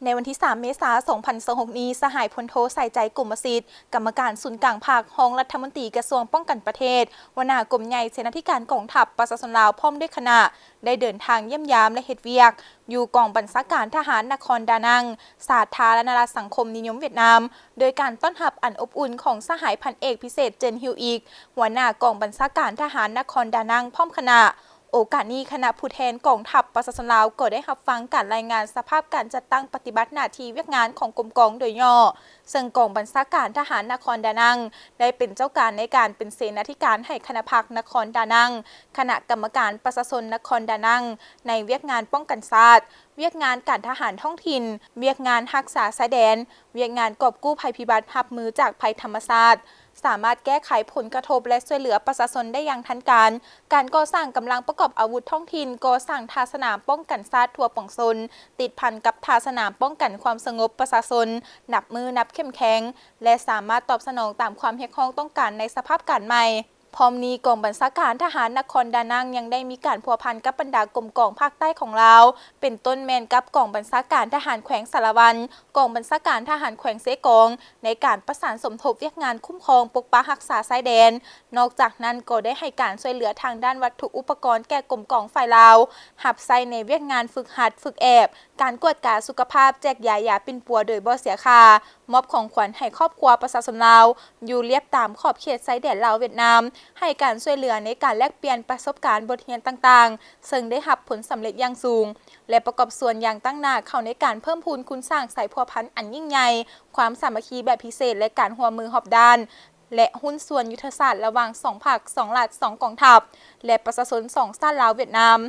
ໃນວັນທີສາມ ເມສາ ສອງພັນຊາວຫົກນີ້, ສະຫາຍ ພົນໂທ ສາຍໃຈ ກົມມະສິດ, ກຳມະການສູນກາງພັກ, ຮອງລັດຖະມົນຕີກະຊວງປ້ອງກັນປະເທດ, ຫົວໜ້າກົມໃຫຍ່ເສນາທິການກອງທັບປະຊາຊົນລາວ ພ້ອມດ້ວຍຄະນະ ໄດ້ເດີນທາງຢ້ຽມຢາມ ແລະ ເຮັດວຽກຢູ່ກອງບັນຊາການທະຫານນະຄອນດານັງ, ສາທາລະນະລັດສັງຄົມນິຍົມຫວຽດນາມ, ໂດຍການຕ້ອນຮັບອັນອົບອຸ່ນຂອງສະຫາຍ ພັນເອກ ພິເສດ ເຈີນ ຮິວອິກ, ຫົວໜ້າກອງບັນຊາການທະຫານນະຄອນດານັງ ພ້ອມຄະນະ. ໂອກາດນີ້, ຄະນະຜູ້ແທນກອງທັບປະຊາຊົນລາວກໍໄດ້ຮັບຟັງການລາຍງານສະພາບການຈັດຕັ້ງປະຕິບັດໜ້າທີ່ວຽກງານຂອງກົມກອງໂດຍຫຍໍ້, ເຊິ່ງກອງບັນຊາການທະຫານນະຄອນດານັງ ໄດ້ເປັນເຈົ້າການໃນການເປັນເສນາທິການໃຫ້ຄະນະພັກນະຄອນດານັງ, ຄະນະກຳມະການປະຊາຊົນນະຄອນດານັງ ໃນວຽກງານປ້ອງກັນຊາດ, ວຽກງານການທະຫານທ້ອງຖິ່ນ, ວຽກງານຮັກສາຊາຍແດນ, ວຽກງານກອບກູ້ໄພພິບັດ, ຮັບມືຈາກໄພທຳມະຊາດ, ສາມາດແກ້ໄຂຜົນກະທົບ ແລະ ຊ່ວຍເຫຼືອປະຊາຊົນໄດ້ຢ່າງທັນການ. ການກໍ່ສ້າງກຳລັງປະກອບອາວຸດທ້ອງຖິ່ນ, ກໍ່ສ້າງທ່າສະໜາມປ້ອງກັນຊາດທົ່ວປວງຊົນ, ຕິດພັນກັບທ່າສະໜາມປ້ອງກັນຄວາມສະຫງົບປະຊາຊົນ ນັບມື້ນັບເຂັ້ມແຂງ ແລະ ສາມາດຕອບສະໜອງຕາມຄວາມຮຽກຮ້ອງຕ້ອງການໃນສະພາບການໃໝ່. ພ້ອມນີ້, ກອງບັນຊາການທະຫານນະຄອນດານັງ ຍັງໄດ້ມີການພົວພັນກັບບັນດາກົມກອງພາກໃຕ້ຂອງລາວ, ເປັນຕົ້ນແມ່ນກັບກອງບັນຊາການທະຫານແຂວງສາລະວັນ, ກອງບັນຊາການທະຫານແຂວງເຊກອງ ໃນການປະສານສົມທົບວຽກງານຄຸ້ມຄອງປົກປັກຮັກສາຊາຍແດນ. ນອກຈາກນັ້ນ, ກໍໄດ້ໃຫ້ການຊ່ວຍເຫຼືອທາງດ້ານວັດຖຸອຸປະກອນແກ່ກົມກອງຝ່າຍລາວ ຮັບໃຊ້ໃນວຽກງານຝຶກຫັດ, ຝຶກແອບ, ການກວດກາສຸຂະພາບ, ແຈກຢາຢາປິ່ນປົວໂດຍບໍ່ເສຍຄ່າ, ມອບຂອງຂວັນໃຫ້ຄອບຄົວປະຊາຊົນລາວ ຢູ່ລຽບຕາມຂອບເຂດຊາຍແດນລາວ-ຫວຽດນາມ, ໃຫ້ການຊ່ວຍເຫຼືອໃນການແລກປ່ຽນປະສົບການບົດຮຽນຕ່າງໆ ເຊິ່ງໄດ້ຮັບຜົນສຳເລັດຢ່າງສູງ ແລະ ປະກອບສ່ວນຢ່າງຕັ້ງໜ້າເຂົ້າໃນການເພີ່ມພູນຄູນສ້າງສາຍພົວພັນອັນຍິ່ງໃຫຍ່, ຄວາມສາມັກຄີແບບພິເສດ ແລະ ການຮ່ວມມືຮອບດ້ານ ແລະ ຫຸ້ນສ່ວນຍຸດທະສາດລະຫວ່າງສອງພັກ, ສອງລັດ, ສອງກອງທັບ ແລະ ປະຊາຊົນສອງຊາດລາວ-ຫວຽດນາມ.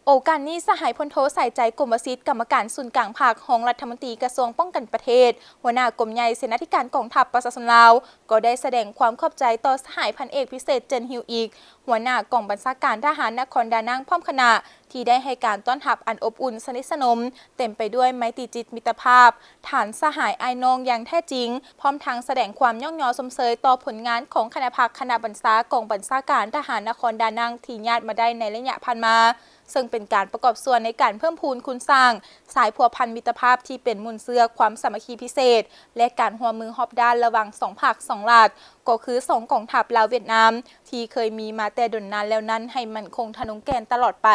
ໂອກາດນີ້, ສະຫາຍ ພົນໂທ ສາຍໃຈ ກົມມະສິດ, ກຳມະການສູນກາງພັກ, ຮອງລັດຖະມົນຕີກະຊວງປ້ອງກັນປະເທດ, ຫົວໜ້າກົມໃຫຍ່ເສນາທິການກອງທັບປະຊາຊົນລາວ, ກໍໄດ້ສະແດງຄວາມຂອບໃຈຕໍ່ສະຫາຍ ພັນເອກ ພິເສດ ເຈີນ ຮິວອິກ, ຫົວໜ້າກອງບັນຊາການທະຫານນະຄອນດານັງ ພ້ອມຄະນະ ທີ່ໄດ້ໃຫ້ການຕ້ອນຮັບອັນອົບອຸ່ນສະໜິດສະໜົມ, ເຕັມໄປດ້ວຍໄມຕີຈິດມິດຕະພາບ, ຖານສະຫາຍອ້າຍນ້ອງຢ່າງແທ້ຈິງ, ພ້ອມທັງສະແດງຄວາມຍ້ອງຍໍຊົມເຊີຍຕໍ່ຜົນງານຂອງຄະນະພັກຄະນະບັນຊາກອງບັນຊາການທະຫານນະຄອນດານັງທີ່ຍາດມາໄດ້ໃນໄລຍະຜ່ານມາ, ເຊິ່ງເປັນການປະກອບສ່ວນໃນການເພີ່ມພູນຄູນສ້າງສາຍພົວພັນມິດຕະພາບທີ່ເປັນມູນເຊື້ອຄວາມສາມັກຄີພິເສດ ແລະ ການຮ່ວມມືຮອບດ້ານລະຫວ່າງສອງພັກ, ສອງລັດ, ກໍຄືສອງກອງທັບລາວ-ຫວຽດນາມ ທີ່ເຄີຍມີມາແຕ່ດົນນານແລ້ວນັ້ນ ໃຫ້ໝັ້ນຄົງທະນົງແກ່ນຕະຫຼອດໄປ.